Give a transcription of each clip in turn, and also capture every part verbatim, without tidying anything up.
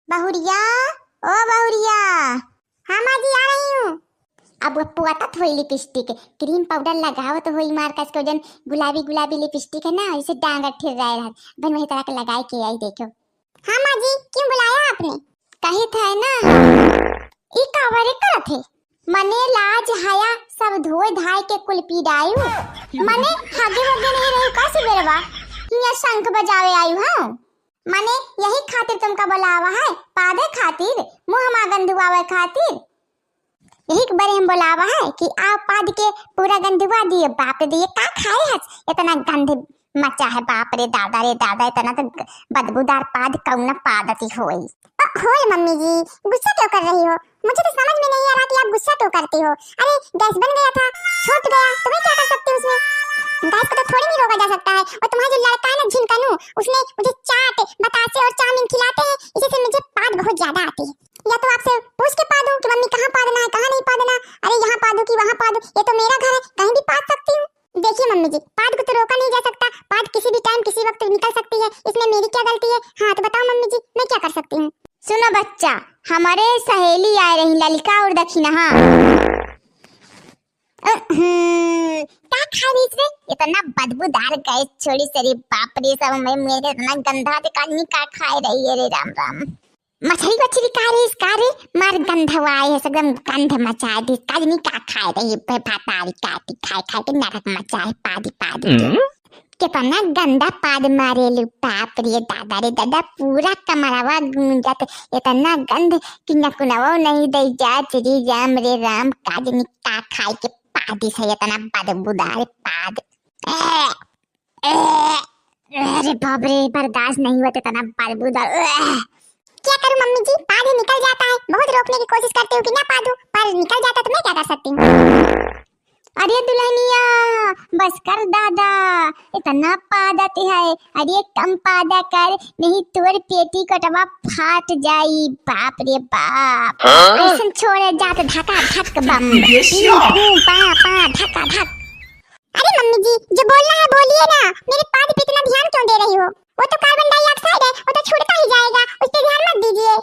बहुरिया, ओ बहुरिया। हाँ माँ जी, आ रही हूँ। अब वो पोतत होई लिपस्टिक, क्रीम पाउडर लगावत होई मार कस के, जौन गुलाबी गुलाबी लिपस्टिक है ना, ऐसे डांग ठिर्राए रहत। बन वही तरह के लगाए के आई, देखो। हाँ माँ जी, क्यों बुलाया आपने? कही थे ना, ई का बरे करत है? मने लाज हया सब धोए धाए के कुल पी डायू। मने हागे वगे नहीं रही का सुबेरवा? हिया शंख बजावे आयु हूँ। मने यही खातिर तुमका बुलावा है, पादे खातिर, मुँह हमा गंधुआवे खातिर। यही के बारे हम बोलावा है कि आप पाद के पूरा गंधवा दिए। बाप रे, ये का खाए हस? इतना गंध मचा है, बाप रे दादा रे दादा, इतना तो ग-, बदबूदार पाद कौन पादती होई। अ, होए मम्मी जी, गुस्सा क्यों कर रही हो? मुझे तो समझ में नहीं आ रहा कि आप गुस्सा क्यों करती हो। अरे, गैस बन गया था, छूट गया, तो मैं क्या कर सकती हूँ उसमें? गैस को तो थोड़ी नहीं रोका जा सकता है। और तुम्हारा जो लड़का है ना झिनकनू, उसने मुझे चाट, बतासे और चाउमीन खिलाते हैं, इसी से मुझे पाद बहुत ज्यादा आती है। या तो आपसे पूछ के पादूं कि मम्मी कहाँ पादना है, कहाँ नहीं पादना, अरे यहाँ पादूं कि वहाँ पादूं, ये तो मेरा घर है, कहीं भी पाद सकती हूँ। देखिए मम्मी जी, पाद को तो रोका नहीं जा सकता, पाद किसी भी टाइम किसी वक्त निकल सकती है, इसमें मेरी क्या गलती है? हाँ तो बताओ मम्मी जी, मैं क्या कर सकती हूँ? सुनो बच्चा, हमारे सहेली आए रही ललिका और दखिनहा। अहं, का खाई रही रे? इतना बदबूदार गैस छोड़ी से रे बाप रे, सब में मेरे इतना गंधा से काजनी का खाए रही है रे राम राम। मछली वछली का रे, का रे, मार गंधवाए है, एकदम गंध मचाए दी, काजनी का खाए रही है, भातारी काटी खाए खाए के नरक मचाए पादी पादी के। हम्म। कितना गंदा पाद मारेलू, बाप रे दादा रे दादा, पूरा कमरवा गूंजत, इतना गंध कि नकुनवो नहीं दई जात, रे राम रे राम, काजनी का खाए के पादी से इतना बदबूदार पाद। ए, ए, अरे बाप रे, बर्दाश्त नहीं होता इतना बदबूदार। ए। क्या करूं मम्मी जी, पाद ही निकल जाता है, बहुत रोकने की कोशिश करती हूँ कि ना पादू, पर निकल जाता तो मैं क्या कर सकती हूँ? अरे दुल्हनिया, बस कर दादा, इतना पादत है, अरे कम पादा कर, नहीं तोर पेटी कटवा फाट जाई, बाप रे बाप। हाँ? ऐसन छोड़े जात धका धक बम, ये क्या? पू पा पा धका धक। अरे मम्मी जी, जो बोलना है बोलिए ना, मेरे पाद पे इतना ध्यान क्यों दे रही हो? वो तो कार्बन डाइऑक्साइड है, वो तो छूटता ही जाएगा, उस पे ध्यान मत दीजिए।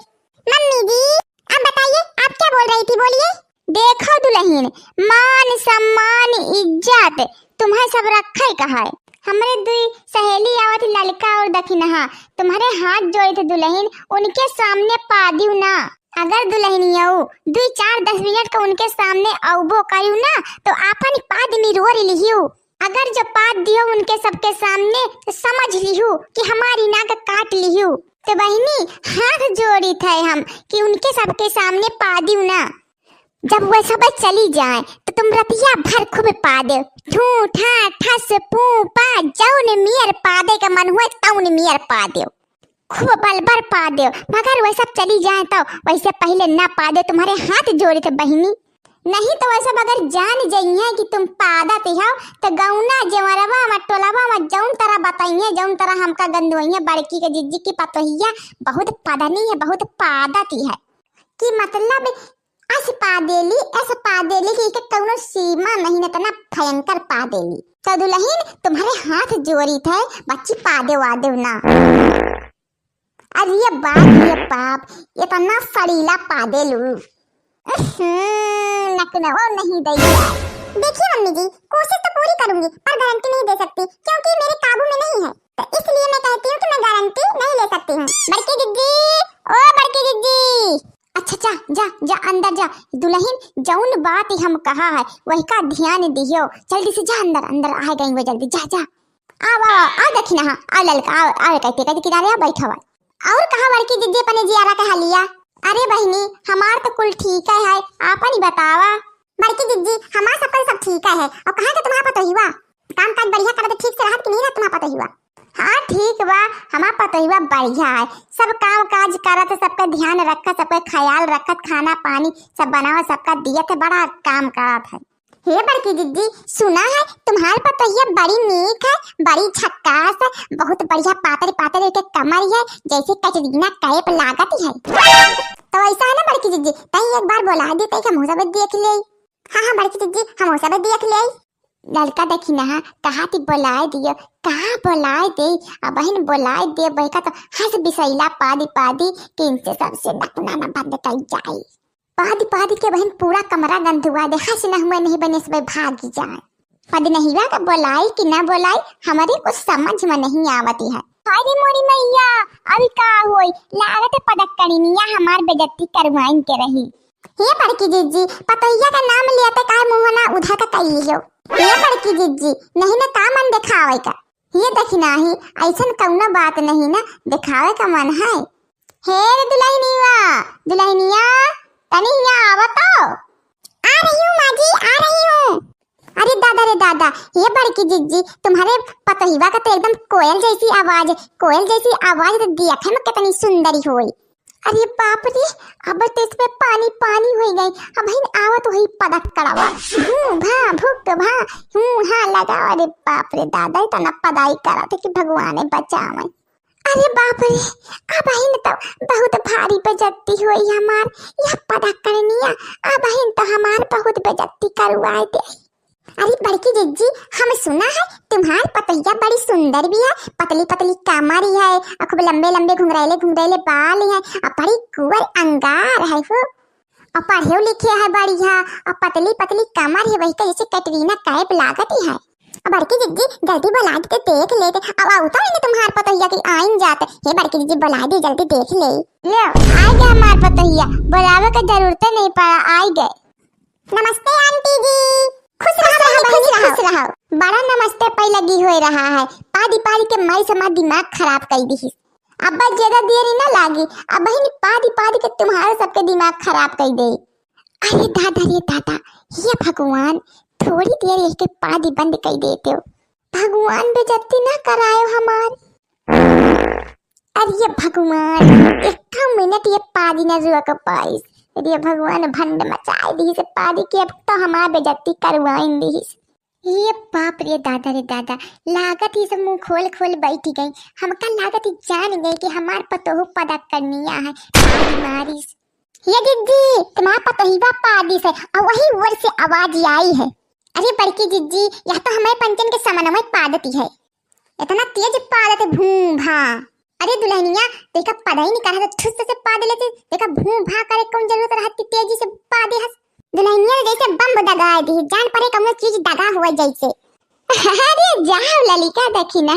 मम्मी जी, अब बताइए, आप क्या बोल रही थी, बोलिए। देखो दुल्हन, मान सम्मान इज्जत तुम्हें सब रखे का है। हमरे दुई सहेली आवत ही ललका और दखिनहा, तुम्हारे हाथ जोड़े थे दुल्हन, उनके सामने पादियो ना। अगर दुल्हनियऊ दुई चार दस मिनट का उनके सामने अउबो करू ना, तो आपन पाद मिरोर लिहियो। अगर जो पाद दियो उनके सबके सामने, तो समझ लिहू कि हमारी नाक काट लिहू। तो बहिनी, हाथ जोड़ी थे हम कि उनके सबके सामने पादियो ना। जब वह सब चली जाए, तो तुम रतिया भर खूब पादे, ठू ठा ठस पू पा, जौन मियर पादे का मन हुआ तौन मियर पादे। खूब बलबर पादे, मगर वह सब चली जाए तो वैसे पहले ना पादे, तुम्हारे हाथ जोड़ी थे बहिनी। नहीं तो वह सब अगर जान जइहे कि तुम पादत हो, तो गौना जेवरवा मा टोलवा मा जौन तरह बताइहे, जौन तरह हमका गंदवइहे, बड़की के जिज्जी की पतोहिया बहुत पादनी है, बहुत पादत है। कि मतलब अस पादेली, अस पादेली कि इके कौनो सीमा नहीं, इतना भयंकर पादेली। तो दुल्हन तुम्हारे हाथ जोड़ी थे, बच्ची पादे वादे ना। अरे ये बाप, ये बाप, इतना सड़ीला पादेलू। उहुं, नकनवो नहीं दैया। देखिए मम्मी जी, कोशिश तो पूरी करूंगी, पर गारंटी नहीं दे सकती, क्योंकि मेरे काबू में नहीं है। तो इसलिए मैं कहती हूँ कि मैं गारंटी नहीं ले सकती हूँ। बड़की जिज्जी, ओ बड़की जिज्जी। अच्छा, जा, जा, जा, अंदर जा। दुल्हन, जौन बात हम कहा है, वही का ध्यान दियो। जल्दी से जा अंदर, अंदर आ गई वो, जल्दी जा, जा। आवा, आ दखिनहा, आ ललका, आ, आ कहते, कहते किनारे आ बैठा हुआ। और कहा बड़की जिज्जी अपने जियारा के हालिया? अरे बहिनी, हमार तो कुल ठीक है, है, आपन ही बतावा। बड़की जिज्जी, हमार सब का सब ठीक है, और कहाँ के तुम्हारा पतोहिवा? काम काज बढ़िया करत, ठीक से रहत कि नहीं रहत तुम्हारा पतोहिवा? हाँ ठीक बा, हमार पतोहिवा बढ़िया है, सब काम काज करत है, सबका ध्यान रखत, सबका ख्याल रखत, खाना पानी सब बनावत, सबका दियत है, बड़ा काम करत है। हे बड़की जिज्जी, सुना है तुम्हार पतोहिया बड़ी नीक है, बड़ी झक्कास है, बहुत बढ़िया पातर पातर एक कमर है, जैसे कटरीना कैफ लागत है। तो ऐसा है ना बड़की जिज्जी, तई एक बार बोला दे, तई हम सब देख ले। हाँ हाँ बड़की जिज्जी, हम सब देख ले। लड़का देखी ना, कहा थी बोलाए दियो, कहा बोलाए दे, अबहिन बोलाए दे, बहका तो हंस बिसैला पादी पादी कि इनसे सबसे नकना न बंद कई जाए। पादी पादी के बहन पूरा कमरा गंधुआ दे, हंस न हुए नहीं बने सब भागी जाए। पदनहिया का बोलाई कि ना बोलाई, हमारे कुछ समझ में नहीं आवती है। हाय रे मोरी मैया, अभी का होई, लागत है पदकड़िनिया हमार बेइज्जती करवाइन के रही। हे बड़की जिज्जी, पतोहिया का नाम लिया ते काहे मुंह ना उधा का कई लियो। हे बड़की जिज्जी, नहीं ना का मन दिखावे का। ये देखी नाही, ऐसन कौनो बात नहीं ना, दिखावे का मन है। हे रे दुल्हनिया, दुल्हनिया, तनी हियाँ आवा तो। आ रही हूँ माँ जी, आ रही हूँ। अरे दादा रे दादा, ये बड़की जिज्जी, तुम्हारे पतोहिवा का तो एकदम कोयल जैसी आवाज है, कोयल जैसी आवाज तो देखे में कितनी सुंदरी होई। अरे बाप रे, अब तो इसमें पानी पानी हो गई। अबहिन आवत वही पदकड़वा, हूँ भा भुक भा, हूँ हाँ लगा। अरे बाप रे दादा, इतना पदाई करा थे कि भगवान बचावे। अरे बाप रे, अबहिन तो बहुत भारी बेइज्जती हुई हमार, यह पदकड़निया, अबहिन तो हमार बहुत बेइज्जती करवाए दे। अरे बड़की जिज्जी, हम सुना है तुम्हार पतोहिया बड़ी सुंदर भी है, पतली पतली कमर ही है, और खूब लंबे लंबे घुंघरैले घुंघरैले बाल ही है, और बड़ी कुंवर अंगार है हो, और पढ़े लिखे है बढ़िया, और पतली पतली कमर है, वही का जैसे कैटरीना कैफ लागत ही है। और बड़की जिज्जी जल्दी बुला के देख लेते, अब आओ तो इन्हें तुम्हार पतोहिया की आइन जाते। हे बड़की जिज्जी बुला दी, जल्दी देख ले। ले, आ गया हमार पतोहिया, बुलावे का जरूरत नहीं पड़ा, आ गए। नमस्ते आंटी जी। खुश रहो, खुश रहो, बहनी, खुश रहो। बड़ा नमस्ते पै लगी होए रहा है। पादी पादी के माई से हमार दिमाग खराब कई दिहिस। अब ज्यादा देरी ना लागी, अबहिन पादी पादी के तुम्हारे सबके दिमाग खराब कई दे। अरे दादा रे दादा, हे भगवान, थोड़ी देर यहके पादी बंद कई देते हो। भगवान बेइज्जती ना करायो हमार। अरे भगवान, एक मिनट ये पादी ना रुक पाइस। अरे भगवान, भंड मचाए दिहिस पादी के, अब तो हमार बेइज्जती करवाइन दिहिस। ये बाप रे दादा रे दादा, लागत ही सब मुंह खोल खोल बैठी गई। हमका लागत ही जान गई कि हमार पतोहू पदकड़निया है, पादी मारिस। ये जिज्जी, तुम्हार पतोहिवा पादिस है, और वही ओर से आवाज आई है। अरे बड़की जिज्जी, यह तो हमारे पंचन के समनवै पादती है। इतना तेज पादत है, भूं भा। अरे दुल्हनिया, देखा पदाई नहीं कहा तो ठुस से पाद लेते, देखा भूं भा करे कौन जरूरत रहत कि तेजी से पादे हस। दुल्हनिया जैसे बम दगाए दी, जान पड़े कौनो चीज दगा हुआ जैसे। अरे जाओ ललिका, देखी ना,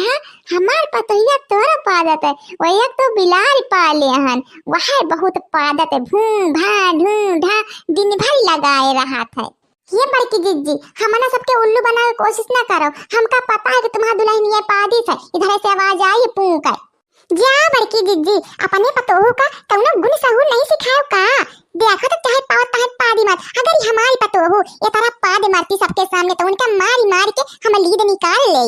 हमार पतोहिया तोरा पादत है, वो एक तो बिलार पाले हन, वह बहुत पादत है, भूं भा ढूं ढा, दिन भर लगाए रहत है। ये बड़की जिज्जी, हमना सबके उल्लू बनावे के कोशिश ना करो। हमका पता है कि तुम्हार दुल्हनिया पादिस है, इधर से आवाज आई पूं का। जा बड़की जिज्जी, अपने पतोहू का कौनो गुण सहूर नहीं सिखायो का? देखो तो चाहे पावत तहन पादी मत। अगर ये हमारी पतोहू ये तरह पाद मारती सबके सामने तो उनका मारी मार के हम लीद निकाल ले।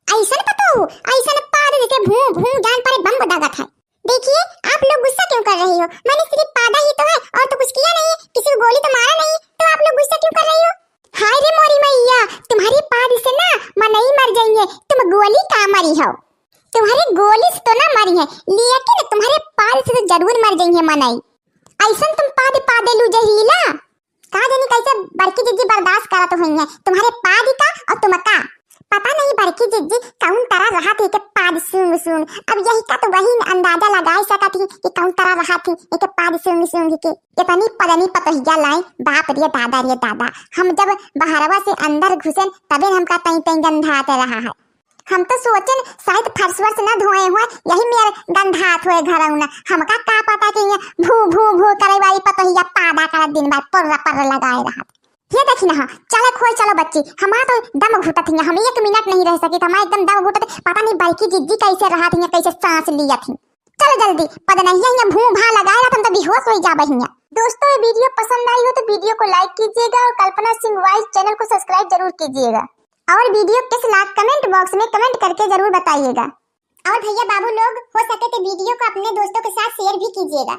ऐसन पतोहू, ऐसन पाद जैसे भूं भूं जान पड़े बम दगत है। देखिए, आप लोग गुस्सा क्यों कर रही हो? मैंने सिर्फ पादा ही तो है और तो कुछ किया नहीं है, किसी को गोली तो मारा नहीं, तो आप लोग गुस्सा क्यों कर रही हो? हाय रे मोरी मैया, तुम्हारी पाद से ना मनई मर जाइए, तुम गोली का मरी हो? तुम्हारे गोली से तो ना मरी है, लेकिन तुम्हारे पाद से तो जरूर मर जाइए मनई। ऐसन तुम पाद पादे लू जहीला। का जानी कैसे बड़की जिज्जी बर्दाश्त करत हुई है तुम्हारे पाद का और तुमका। पता नहीं बड़की जिज्जी कौन तरह रहत है के पाद सूंघ सूंघ। अब यही का तो वही अंदाजा लगा सकत ही कि कौन तरह रहत है एक पाद सूंघ सूंघ के। इतनी पदनी पतोहिया लाई, बाप रे दादा रे दादा। हम जब बहरवा से अंदर घुसेन तबे हमका तई तई गंधात रहा है। हम तो सोचेन शायद फर्श वर्श न धोए हुए, यही मेर गंधात हुए घरौना। हमका का पता कि ये भू भू भू करे वाली पतोहिया पादा करत दिन भर पर्र पर्र लगाए रहत। ये देखी ना, चलो खोल चलो बच्ची, हमारा तो दम घुटत हिया, हम एक मिनट नहीं रह सकित, हमारा एकदम दम घुटत। पता नहीं बड़की जिज्जी कैसे रहत हिया, कैसे सांस लियत ही। चलो जल्दी, पदनहिया हिया भूं भा लगाए रहत, हम तो बेहोश हो जाबे हिया। दोस्तों, ये video पसंद आई हो तो video को like कीजिएगा और कल्पना सिंह वॉइस channel को subscribe जरूर कीजिएगा और video कैसे लगा comment box में comment करके जरूर बताइएगा। और भैया बाबू लोग, हो सके तो video को अपने दोस्तों के साथ share भी कीजिएगा।